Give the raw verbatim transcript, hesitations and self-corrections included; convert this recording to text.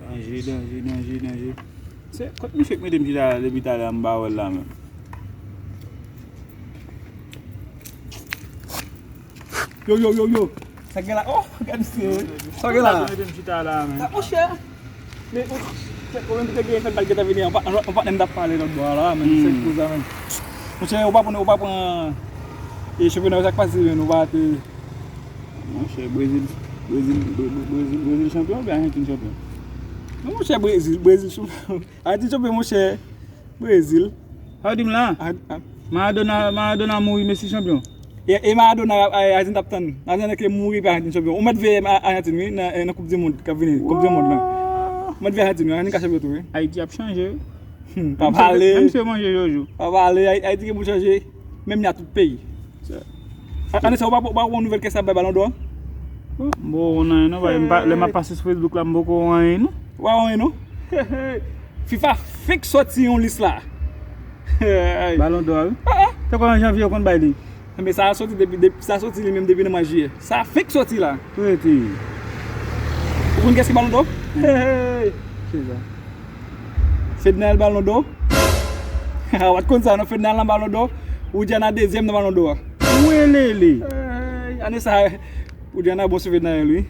Danje, danje, danje, danje. Se kot misye k mete m chita la depi talè a m pa wè l la menm. Yo, yo, yo, yo. Sa gen la? Oh, gade se. Sa gen la? Kot misye k mete m chita la menm. Sa monchè. Men, oh, se pwoblèm ki te gen fèt, bagay ki te vini, yon pa-, yon patnè m t ap pale lòt bò a la, men se kouz la, men. Monchè, ou pa pran, ou pa pran, e, chanpyona sa k pase, men, ou pa te. Monchè, Brezil, Brezil, Bre-, Bre-, Brezil, Brezil chanpyon oubyen Ajantin chanpyon? Non, monchè, Brezil, Brezil chanpyon. Ajantin chanpyon, monchè. Brezil. Sa w di m la? A, a. Maradona, Maradona mouri, Messi chanpyon. E, e Maradona, a, a, Ajantin t ap tann. Ajantin ke mouri, epi Ajantin chanpyon. Ou mèt veye a, Ajantin, wi, nan, nan Koup di Mond k ap vini. Koup di Mond, non. Ou mèt veye Ajantin, wi. Ajantin ka chanpyon tou, wi. Ayiti ap chanje, wi. Hmm, pa pale. Menm si yo manje jojo. Pa pale, Ay-, Ayiti gen pou chanje. Menm jan tout peyi. A, Anesa, ou pa, ou pa wè yon nouvèl kès ap bay Balon dò a? Bon, m poko konn anyen, non, bay, m pa, lè m ap pase sou Facebook la, m poko wè anyen, non. Ou pa wè anyen, non? FIFA fenk sòti yon lis la. Balon dò a, wi. Ah, ah. Te kwè an janvye yo konn bay li. Men sa a soti depi, depi, sa soti li menm depi nan mwa jiyè. Sa fenk soti la. Rete. Ou konn kiyès ki Balon dò? Hey, hey, hey. Kisa? Fednaelle Balon dò. A, w t konn sa, non, Fednaelle nan Balon dò. Widiana dezyèm nan Balon dò a. Welele. Hey, ane sa, Widiana bon sou Fednaelle, wi.